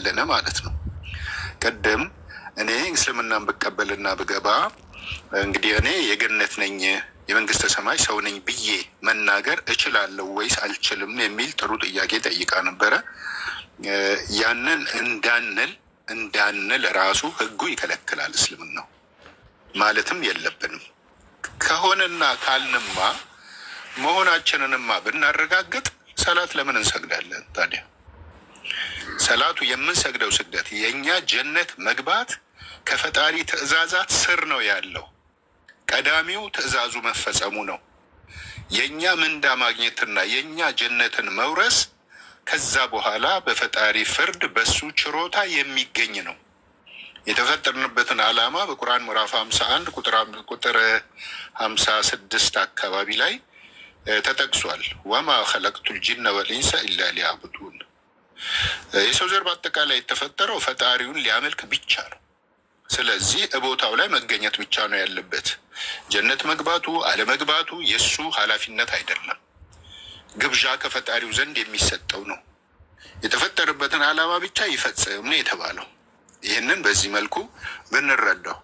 ያለነ ማለት ነው። ቅድም እኔ እስልምናን ብቀበልና ብገባ እንግዲህ እኔ የገነት ነኝ፣ የመንግስተ ሰማይ ሰው ነኝ ብዬ መናገር እችላለሁ ወይስ አልችልም የሚል ጥሩ ጥያቄ ጠይቃ ነበረ። ያንን እንዳንል ራሱ ህጉ ይከለክላል። እስልምናው ማለትም የለብንም። ከሆነና ካልንማ፣ መሆናችንንማ ብናረጋግጥ ሰላት ለምን እንሰግዳለን ታዲያ? ሰላቱ የምንሰግደው ስግደት የእኛ ጀነት መግባት ከፈጣሪ ትዕዛዛት ስር ነው ያለው። ቀዳሚው ትዕዛዙ መፈጸሙ ነው። የእኛ ምንዳ ማግኘትና የእኛ ጀነትን መውረስ ከዛ በኋላ በፈጣሪ ፍርድ በሱ ችሮታ የሚገኝ ነው። የተፈጠርንበትን ዓላማ በቁርአን ምዕራፍ 51 ቁጥር 56 አካባቢ ላይ ተጠቅሷል። وما خلقت الجن والإنس إلا ليعبدون። የሰው ዘር በአጠቃላይ የተፈጠረው ፈጣሪውን ሊያመልክ ብቻ ነው። ስለዚህ እቦታው ላይ መገኘት ብቻ ነው ያለበት። ጀነት መግባቱ አለመግባቱ የእሱ ኃላፊነት አይደለም። ግብዣ ከፈጣሪው ዘንድ የሚሰጠው ነው። የተፈጠረበትን ዓላማ ብቻ ይፈጽም ነው የተባለው። ይህንን በዚህ መልኩ ብንረዳው